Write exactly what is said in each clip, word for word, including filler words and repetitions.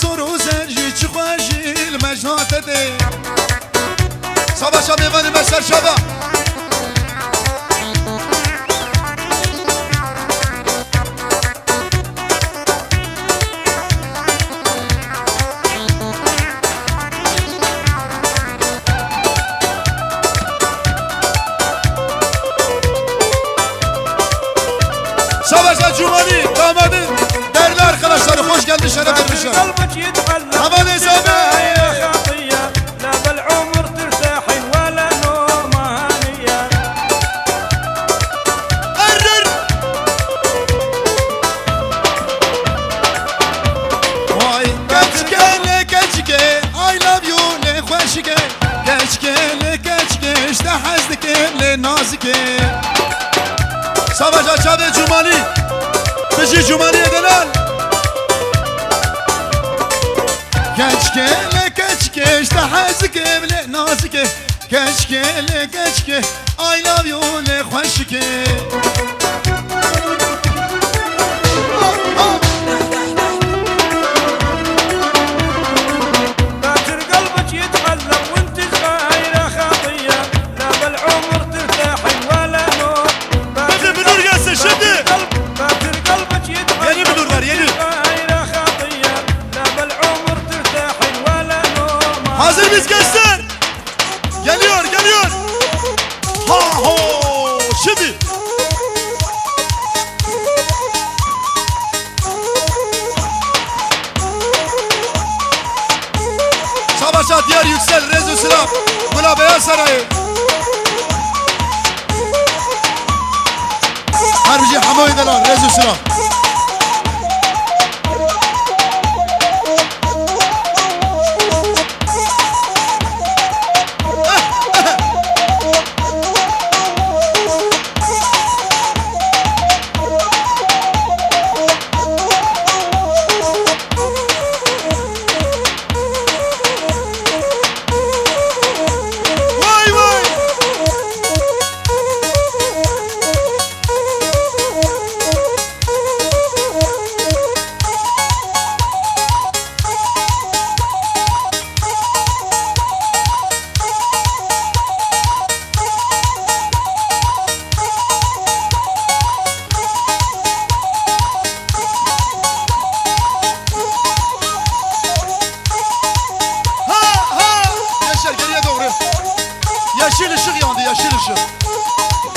Sor û zer jî çi xweş jî li me ji hate tê. Savaşa mêvanê me ser çava. Savaşa Cumali, damadın değerli arkadaşları, hoş geldin, şeref vermişler. Hemen hesabı. Vay, keçike, keçike, I love you, ne xweşike. Keçike, lê keçike, ji te hez dikim, lê nazike. Savaşa çavê Cumali. Bijî Cumali delal. Keçike, lê keçike, ji te hez dikim, lê nazike. Keçike, lê keçike, I love you, lê xweşike. Hadi Binur gelsin şimdi. Yeni Binur var, yeni. Hazır mıyız gençler? Geliyor, geliyor. Ha ho, şimdi. Savaşa diğer yüksel, Rezo Silah. Gula Beyaz Sarayı. Her bir şey hamoy da lan, Rezo Silah. Vay vay! Ha, ha! Gençler geriye doğru. Yeşil ışık yandı, yeşil ışık.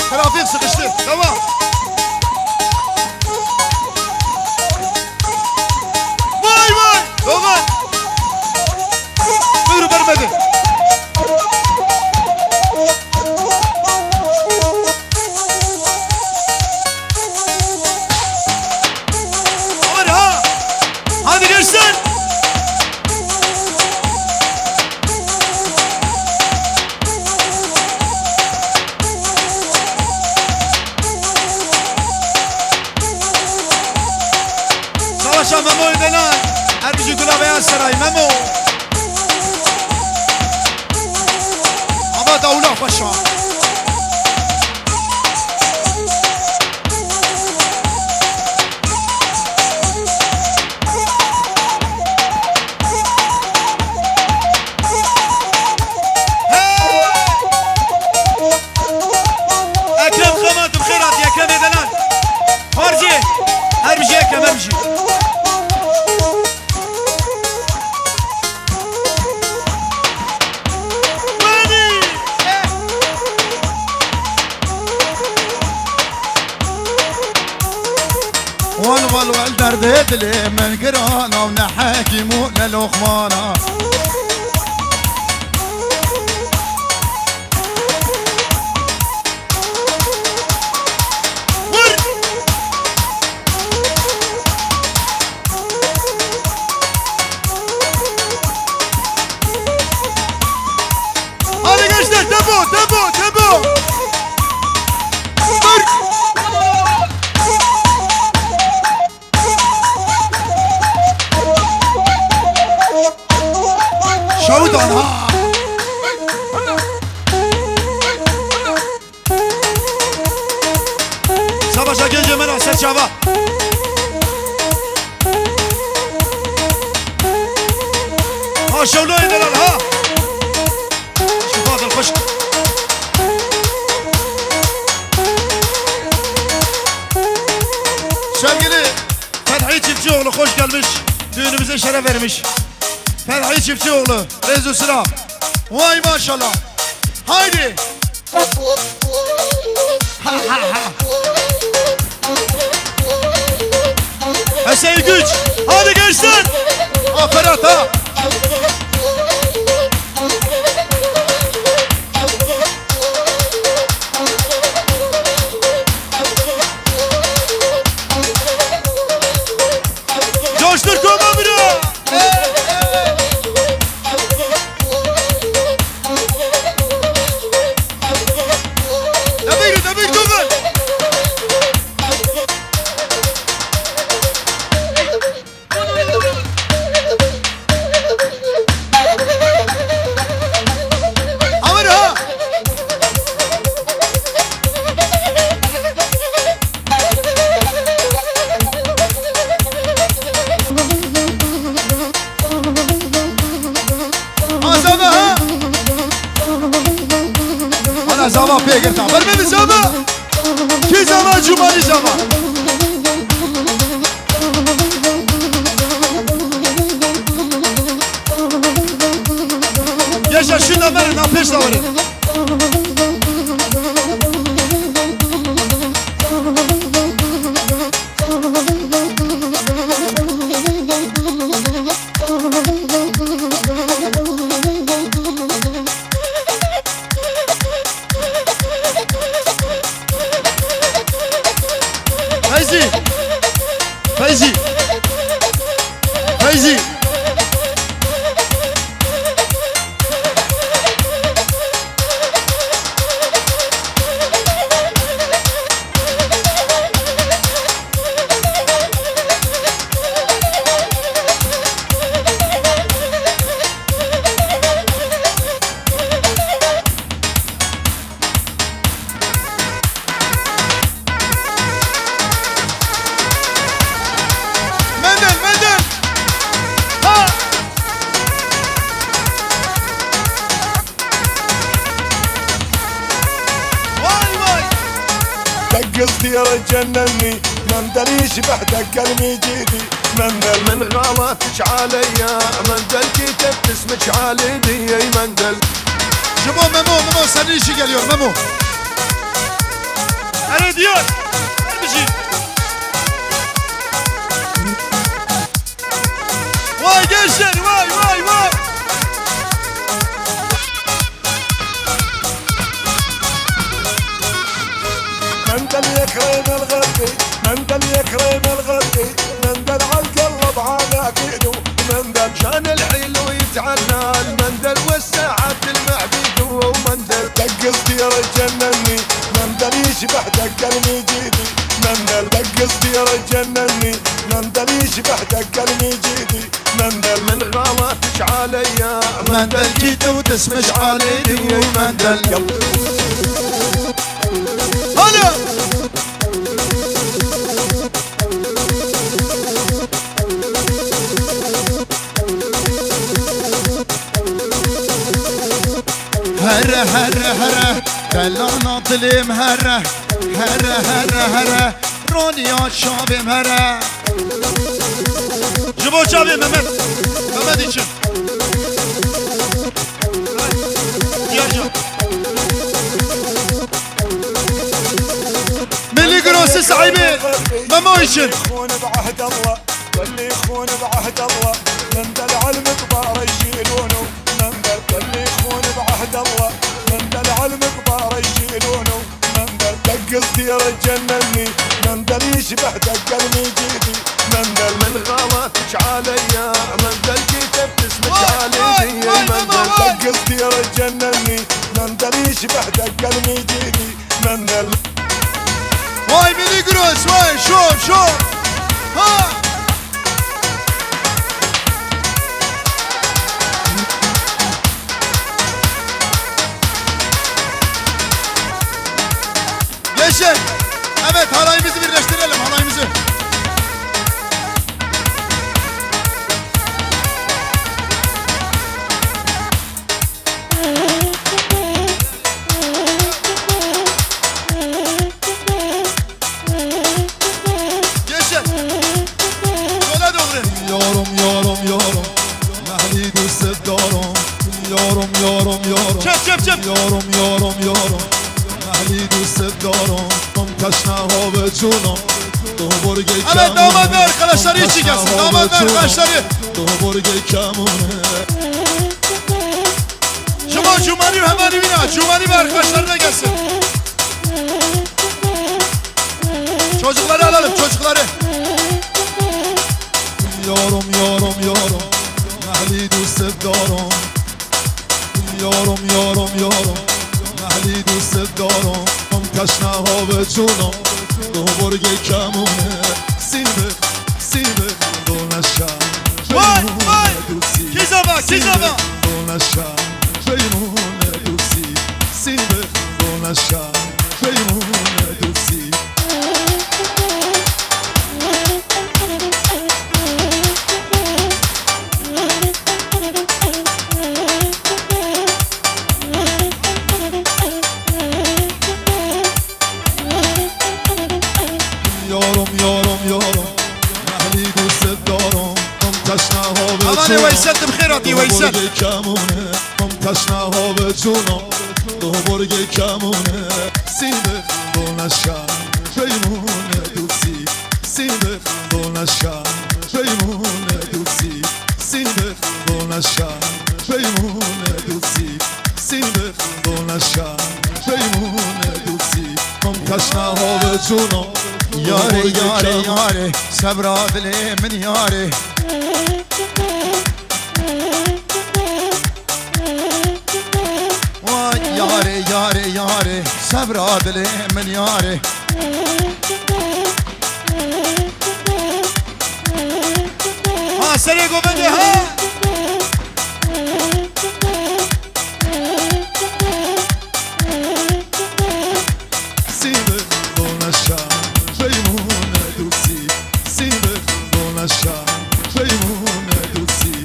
Trafik sıkıştı. Tamam. Vay vay. Baba. Buyurun, vermedi. Var ha. Hadi gençler. Savaşa Memo'yu denen. Her bizi Gula Beyaz Saray Memo. Ama Davula Paşa. Ekrem Xemat, bi xêr hatiye, Ekrem Êdelan. Harcê, her bijî Ekrem, her bijî. Wal wal wal derdê dilê min girana û ne hekîm û ne loqmana. Vur! Hadi gençler, tempo, tempo, tempo! Vur! Şawitan ha! Savaşa gencê me ra ser çava. Şevloyê delal ha. Şifa dilxweş. Sevgili Fethi Çiftçioğlu, hoş gelmiş. Düğünümüze şeref vermiş. Fethi Çiftçioğlu, Rezo Sıra. Vay maşallah. Haydi. Hüseyin Güç. Hadi gençler. Aferin ha. Coştur koma bira. Demir, demir, demir. Amir ha. Azama ha. Ana zama pê girta. Ber bê zama. Kî zama, Cumali zama. Yaşa, şuna verin, lan pêş de verin. Feyzî! Feyzî! Feyzî! Mendel, mendel! Ha! Vay, vay! دق صدير جنني، مندل يشبح دق المجيدي، مندل. من غلطتش عليا، مندل كتبت اسمك على يدي، مندل. Ji bo Memo, Memo, senin işi geliyor, Memo. Erê diyar. Ermişî. Vay gençler, vay, vay, vay. مندل يا كريم الغربي، مندل يا كريم الغربي، مندل عالقلب عاناك ايده، مندل. كان الحلو يتعنى، المندل والساعات المعبيد ومندل. دق صدير جنني، مندل يشبح دق المجيدي، مندل. دق صدير جنني، مندل يشبح دق المجيدي، مندل. من غلطتش عليا، مندل جيت وتسمش عليدي، مندل. يلا. هلا. Here, here, here, delana dilêm here, here, here, here, roniya çavêm here. Ji bo çavê Mehmet, Mehmet için. Diyarca. Milli Grosi sahibi Memo için. يخون بعهد الله، واللي يخون بعهد الله، مندل على المقبرة يشيلونه، مندل. واللي يخون بعهد الله، مندل على المقبرة يشيلونه، مندل. دق صدير جنني، مندل يشبح دق المجيدي، مندل. من غلطتش عليا، مندل كتبت اسمك على يدي، مندل. دق صدير جنني، مندل يشبح دق المجيدي، مندل. Vay Milli Gross, vay şov, şov. Ha! Gençler, evet, halayımızı birleştirelim, halayımızı. Yorum, yorum, yorum. Çep, çep, çep. Yorum, yorum, yorum. Ahli dustet darom, teşna habe cunam. Evet, damat ve arkadaşları için gelsin. Damat ve arkadaşları. Şima Cumali ve Hemali Vina. Cumali ve arkadaşları da gelsin. Çocukları alalım, çocukları. Yorum, yorum, yorum. Ahli dustet darom. Yorum, yorum, yorum. Ahli dustet darom. Teşna habe cunam. Doborge kamune. Sînbir, sînbir, donaşa. Vay, vay. Kizava, kizava. Donaşa. Peymune dusî. Sînbir, donaşa. Peymune dusî. Yorum, yorum, yorum. Ahli dustet darom. Teşna habe cunam. Amanê Weysel, tu bi xêr hatî, Weysel. Doborge kamune. Teşna habe cunam. Doborge kamune. Sînbir, donaşa. Peymune dusî. Sînbir, donaşa. Peymune dusî. Sînbir, donaşa. Peymune dusî. Sînbir, donaşa. Peymune dusî. Teşna habe cunam. Yarê, yarê, yarê, sebra dilê min yarê. Vay yarê, yarê, yarê, sebra dilê min yarê. Ha, serê govendê, ha! Sînbir, donaşa, peymune dusî. Sînbir, donaşa, peymune dusî.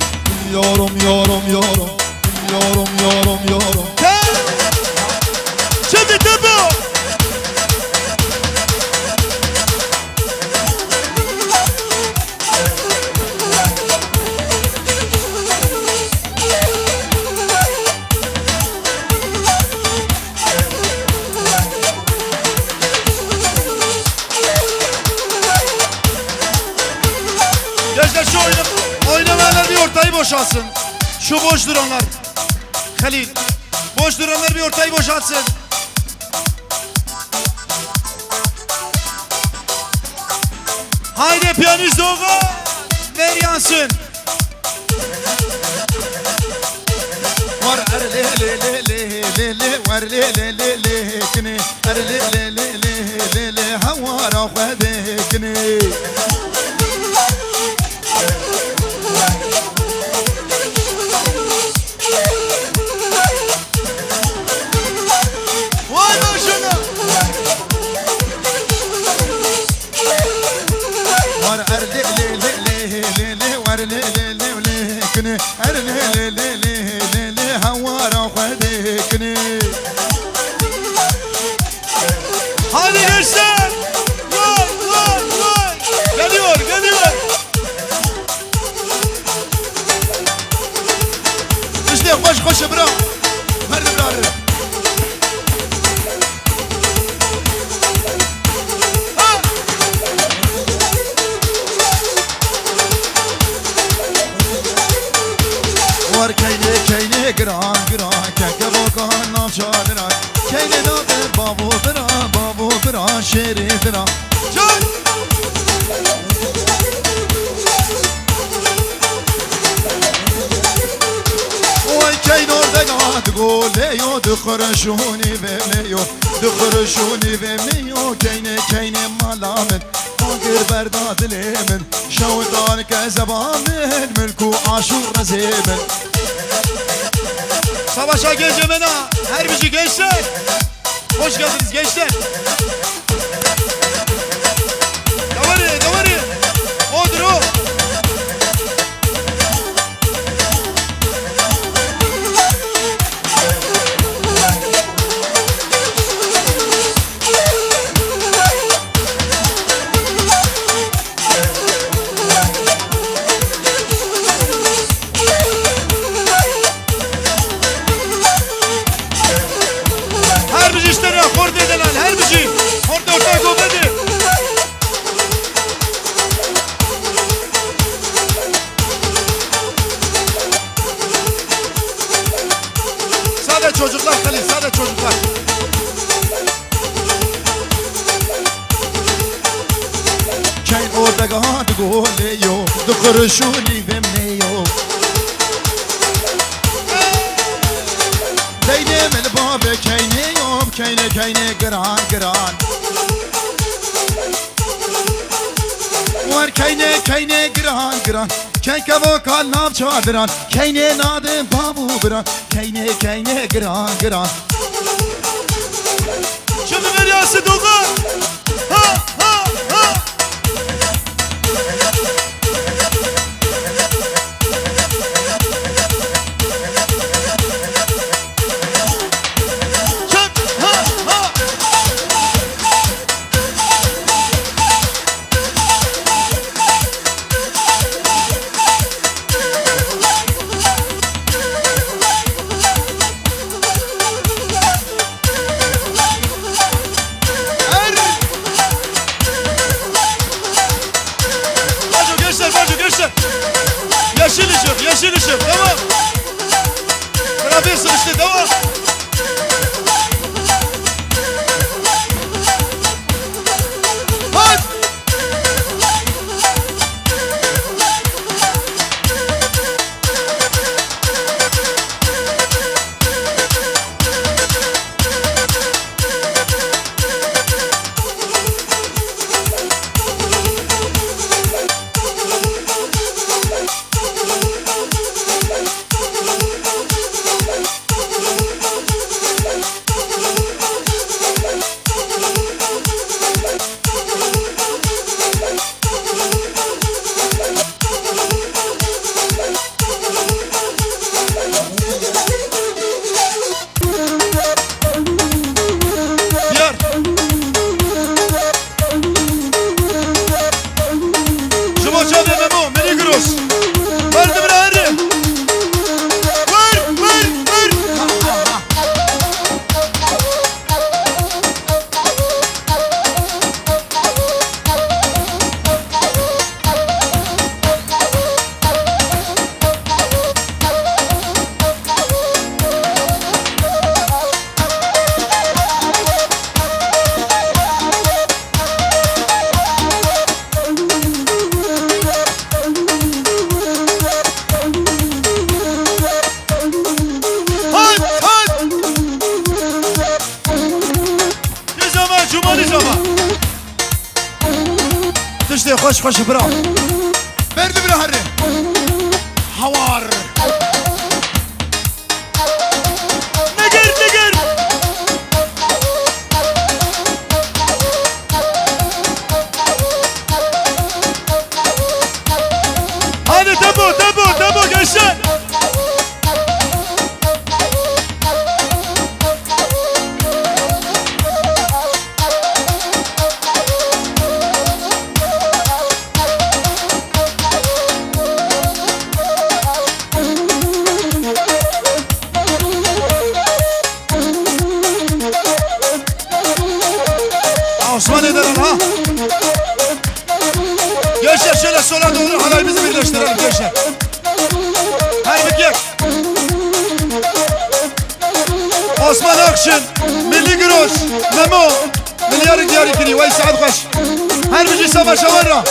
Yorum, yorum, yorum. Yorum, yorum, yorum. Çetin Tepe! Gençler, şu oyna-, oynamayanlar bir ortayı boşalsın. Şu boş duranlar. Halil. Boş duranlar bir ortayı boşaltsın. Haydi piyanist oğlu. Ver yansın. War er lê lê lê lê lê lê, war lê lê lê lê kinê, er lê lê lê lê lê lê, hewara xwe dê kinê. Vay maşallah. War er lê lê lê lê lê lê, war lê lê lê lê kinê, er lê lê lê lê lê lê, hewara xwe dê kinê. Hadi gençler! Vay, vay, vay! Geliyor, geliyor! İşte koş, koş, bira! Hadi bira! War keynê, keynê giran, giran, keke bokan nav çadiran. Keynê navê bavo bira, bavo bira, şêrê dira. Can! Oy keyn ordega di golê yo, di xurşûnî vê me yo, di xurşûnî vê me yo, keynê, keynê mala min, agir berda dilê min, şew danike zeba min, milk û aş û rezê min. Savaşa gece mena, her bizi gençler. Hoş geldiniz gençler. Davarı, davarı. Odur o. Çocuklar, kalın, sade çocuklar. Keyn ordegan di golê yo, di qirişûnî vê minê yo. Deynê min li bavê keynê yo, keynê, keynê giran, giran. Wer keynê, keynê giran, giran. Key kevokan nav çadiran. Keynê nadin bav û biran. Keynê, keynê giran, giran. Şimdi ver ya Sidoga. Ha, ha, ha. Çat, ha, ha. Baco gençler, baco gençler. Yeşil ışık, yeşil ışık. Devam. Trafik sıkıştı, devam. Hadi. Diyar. Ji bo çavê Memo, Milî Giros. Wer dibire herê. Wer, wer, wer. Hay, hay! Ceza var, cumalı zaman. Tiştê xweş xweş bira. Berdi bira herê. Hawar. Negir, negir. Hadi tempo, tempo, tempo gençler. Osman'ı da ha. Gençler şöyle sola doğru halayımızı birleştirelim gençler. Her bir gel. Osman Akşin, Milli Güroş, Memo, Milyarı diyarı kiri, vay saat baş. Her bir savaşa var ha.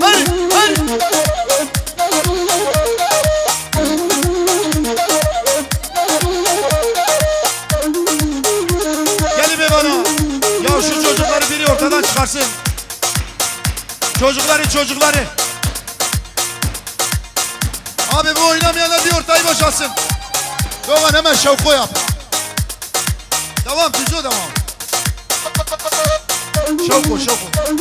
Hey, hey. Gelin bir bana. Ya şu çocukları biri ortadan çıkarsın. Çocukları, çocukları. Abi bu oynamayanlar bir ortayı boşalsın. Doğan hemen şevko yap. Devam, Füzo devam. Şevko, şevko.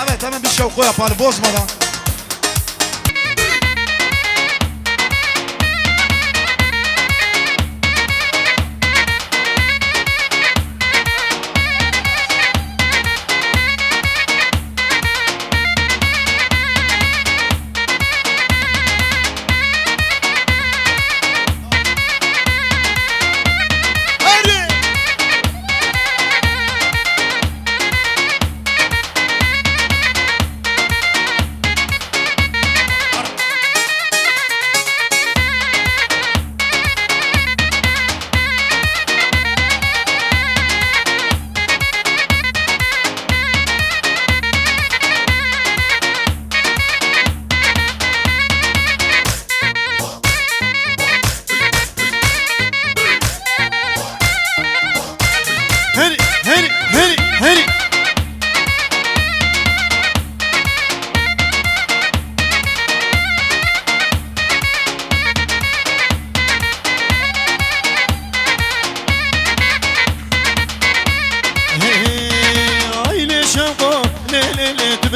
Evet, hemen bir şevko yapalım, bozmadan.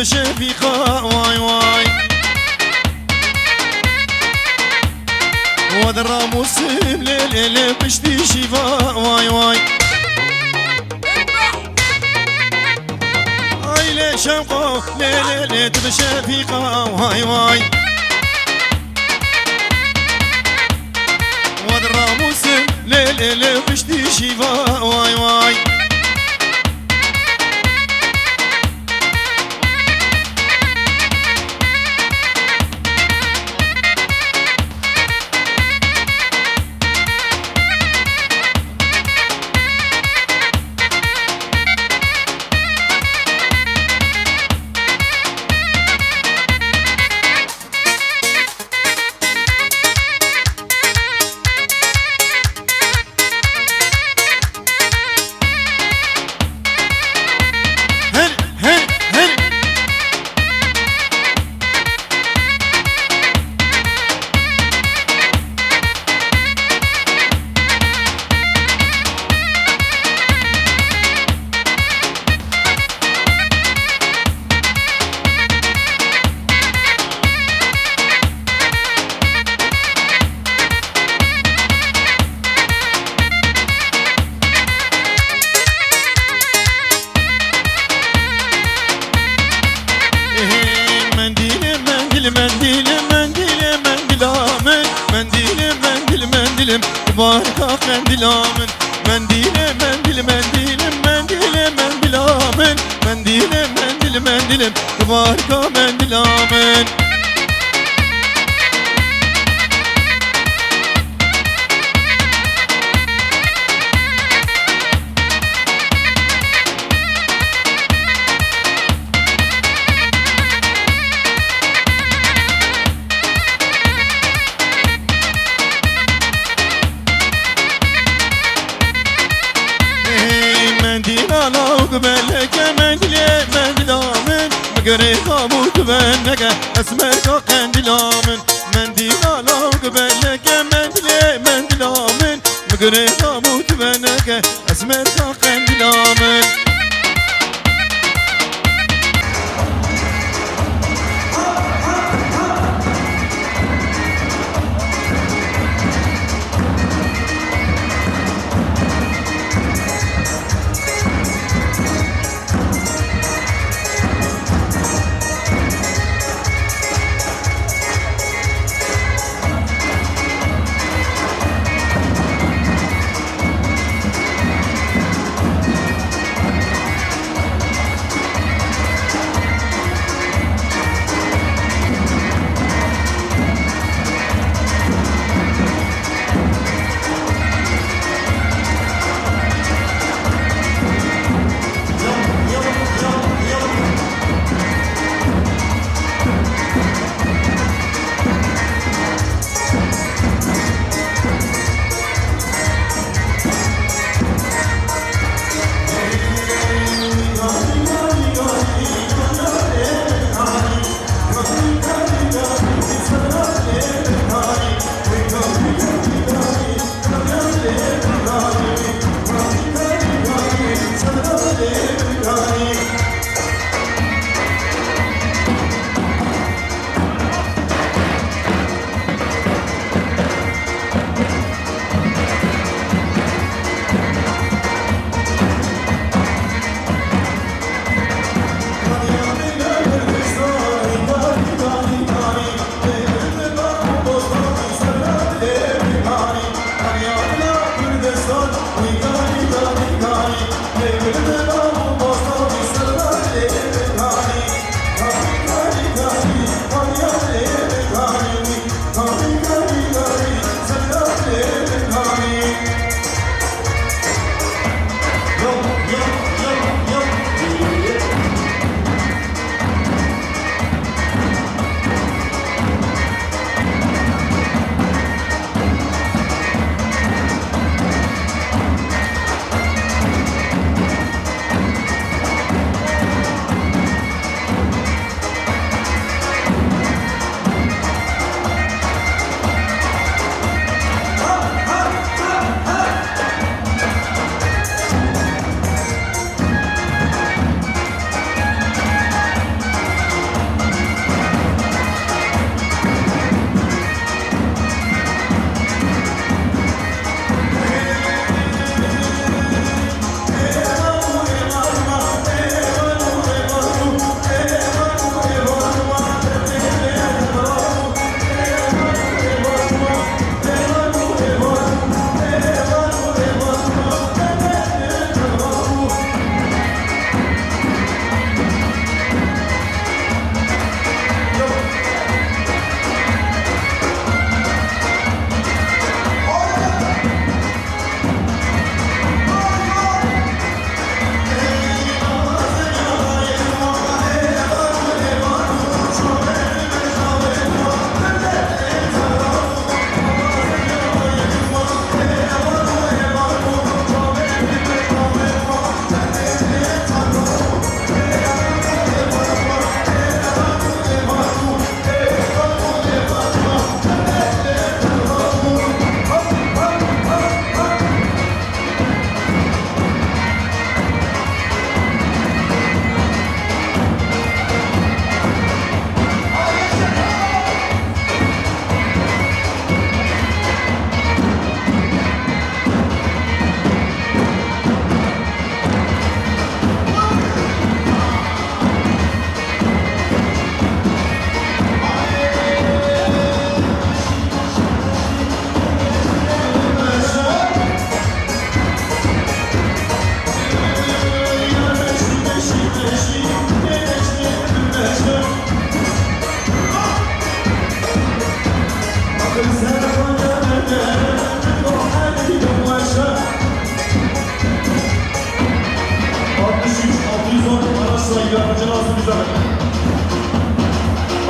Şefîqa, way, way. Wed ramûsim lê, lê, lê piştî şîva, way, way. Ay lê şewqo, lê, lê, lê tu bi şefîqa, way, way. Wed ramûsim lê, lê, lê piştî şîva, way, way. Her, her, her. Mendîlim, mendîl, mendîlim, mendîlê mendîla min. Mendîlim, mendîl, mendîlim, barka qendîla min. Mendîlê mendîl, mendîlim, mendîlê mendîla min. Mendîlê mendîl, mendîlim, barka mendîla min. Ey mendîla lawk beleke mendîlê mendîla min, mi girê xamû tu veneke esmerka qendîla min. Mendîla lawk beleke mendîlê mendîla min, mi girê xamû tu veneke esmerka qendîla min.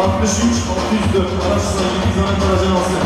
Altmış üç, altı yüz dört. Araç sayılı bir zahmet aracını alsın.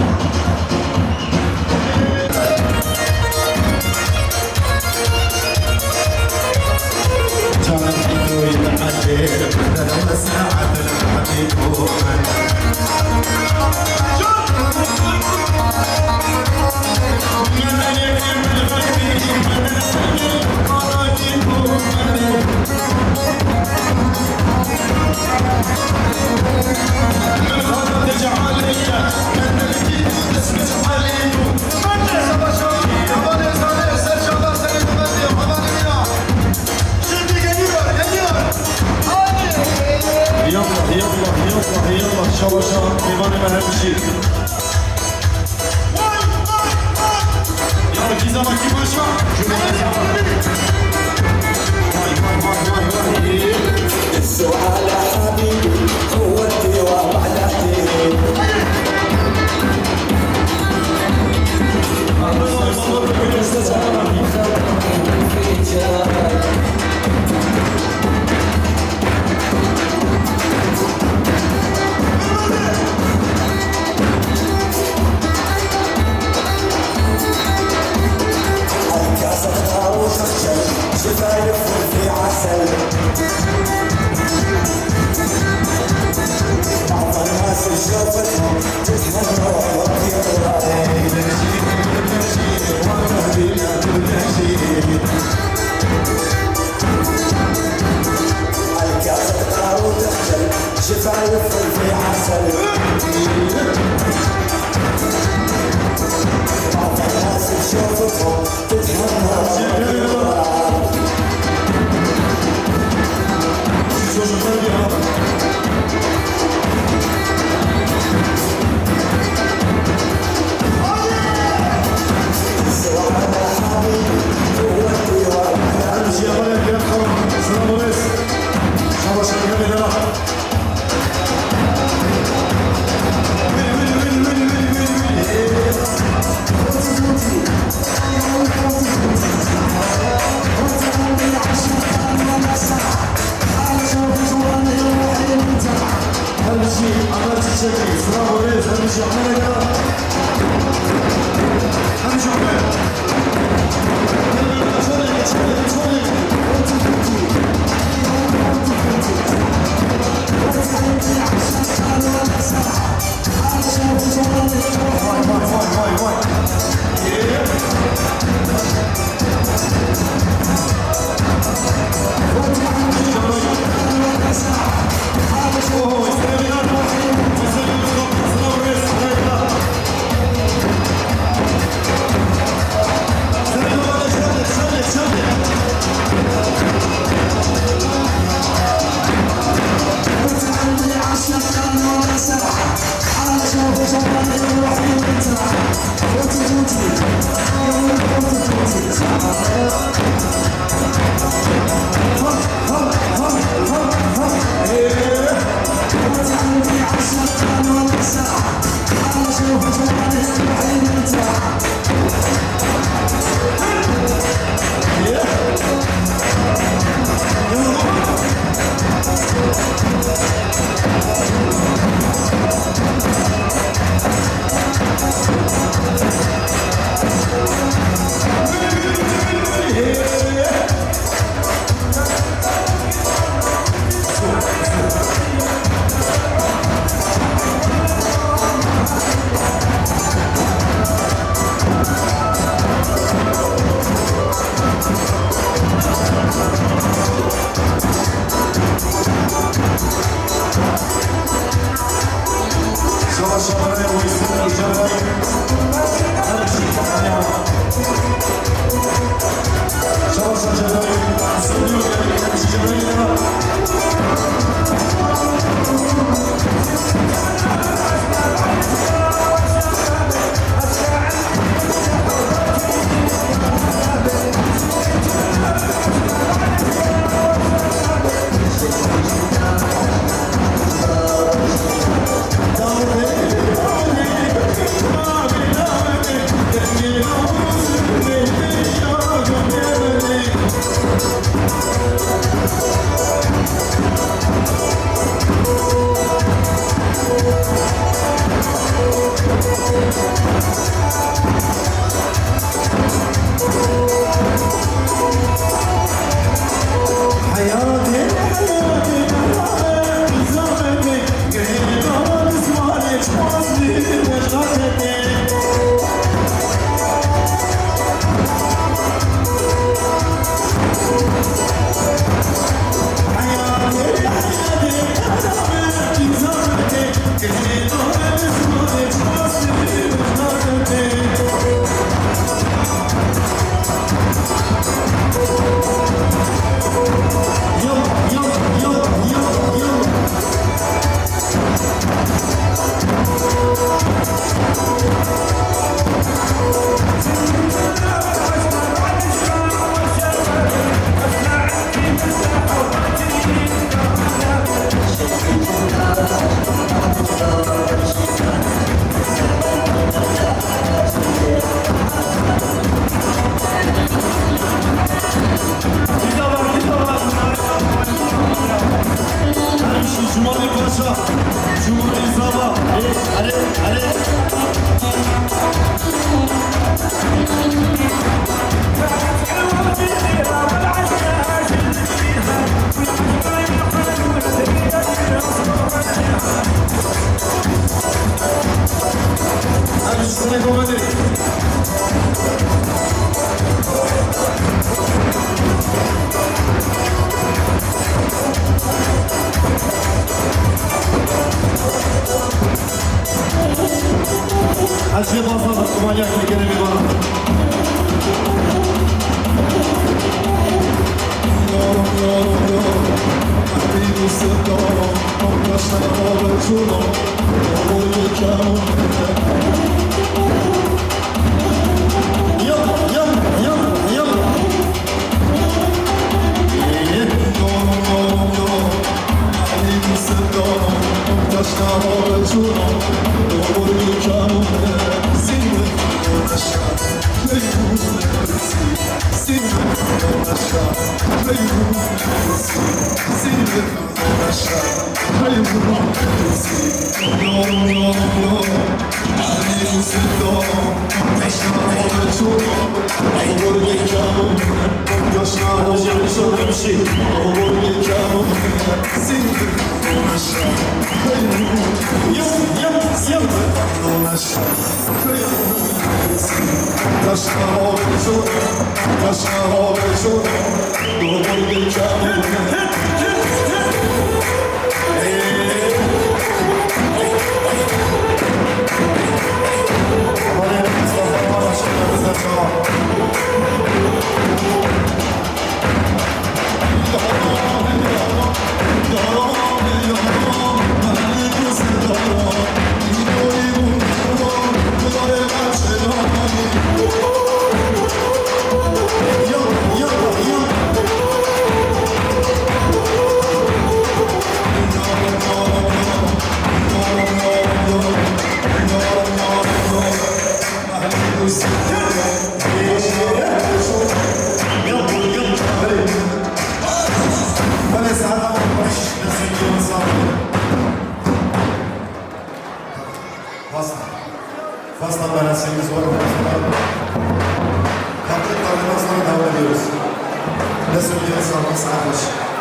Şimdi geliyor, geliyor. Haydi. Yallah, yallah, yallah, yallah. Şavaşa, eyvallah, her bir şey. يا رجل زعما كيفاش؟ شوف هذا زعما. واي، واي، واي، واي، واي. السؤال حبيبي، هو انت وبعد احكي. الكاسة تتعاود تخجل، شفايف في عسل. بعض الناس شوفتهم تتمنى وقت يطلع. الكاسة تتعاود تخجل، شفايف في عسل. بعض الناس تشوفهم تتهمهم. سواء حبيبي هو اللي ورا. امشي يا ولد يا خرم. سلام عليكم. شاباش يا ولد. هذا الشيء عملت تشكي، صراحة وليس، هذا الشيء عملها. هذا الشيء عملها. Cumali Paşa, Cumali Zava. Allez, allez, allez. Ez jê baza bi Somaliya Kurdistanê bana. Fasla. Fasla beresimiz var. Tatlı tatlı danslara devam ediyoruz. Ne söylüyoruz? Sağ olun, sağ olun.